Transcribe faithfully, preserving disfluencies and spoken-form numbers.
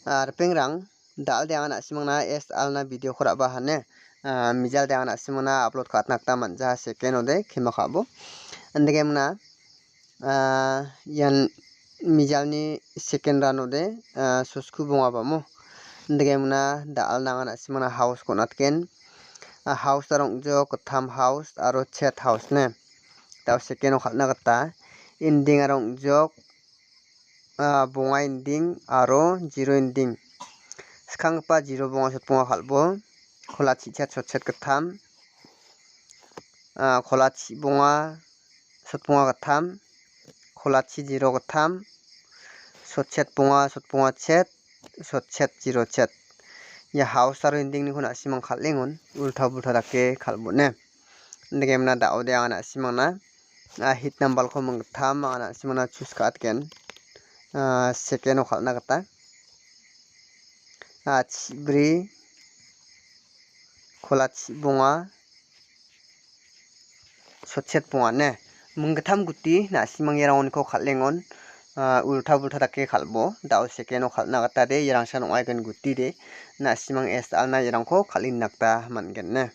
Ah, ripengrang, dal·de anga na·simangna S R na video-ko ra·ba hane. Ah, mijal de anga na·simangna upload ka·atna gita man·ja, second-ode kema ka·bo. Indegem na, ah, ian mijalni second round-ode, ah, sosku bongabamo. Indegem na, dal·na anga na·simangna house-ko on·atgen. Ah, house-ara ong·jok, gittam house aro chet house ne. Da·o second-o kal·na gita ending-ara ong·jok, ah, bonga ending aro zero ending. Skanggipa zero bonga sotbonga kal·bo. Kolachi chet sotchet gittam. Ah, kolachi bonga sotbonga gittam. Kolachi zero gittam. Sotchet bonga sotbonga chet. Sotchet zero chet. Ia house aro ending-niko na·simang kal·engon. Ulta bulta dake kal·bone. Indegem na da·ode anga na·simangna, ah, hit number-ko minggittam anga na·simangna choose ka·atgen. Ah, second-o kal·na gita. Ah, chibri, kolachi bonga, sotchet bonga ne. Minggittam guti na·simang iarangko kal·engon. Ah, ulta bulta dake kal·bo. Da·o second-o kal·na gita de, iarangsan ong·aigen guti de. Na·simang S R na iarangko kal·na gita man·gen ne.